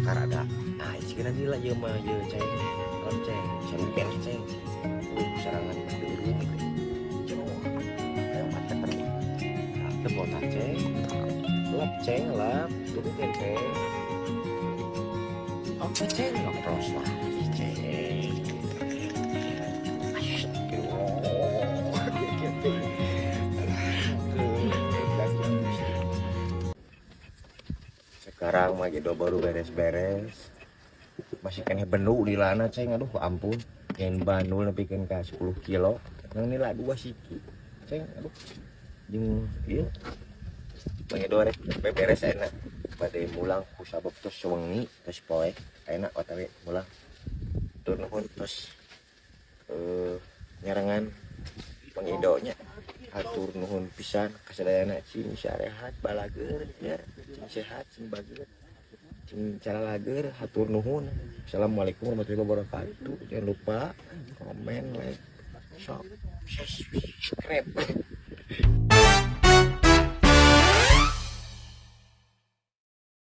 Karada. Nah, jigana nila ieu mah ieu, Ceng. Lep, Ceng, saruper, Ceng. Sarangan beureum itu. Ceng. Ayo mata. Nah, teu botak, Ceng. Lep, Ceng, lep. Turunkeun, Ceng. Oke, Ceng, ngepros lagi, Ceng. Astagfirullah. Gitu. Aduh, sekarang mah gitu baru beres-beres, masih keneh bendu di lana, Ceng. Aduh, ampun, yang bandul nepikeun ka 10 kilo, nang nila 2 siki, Ceng. Aduh, jeung ieu Bang Edo rek beberes enak bade mulang ku sabab tos wengi, tos poek enak otw mulang. Tur nuhun tos nyarengan Bang Edo nya, hatur nuhun pisan kasadayana. Cing sarehat, balageur ya, cing sehat, cing bageur, cing caralageur. Hatur nuhun. Assalamualaikum warahmatullahi wabarakatuh. Jangan lupa komen, like, share, subscribe.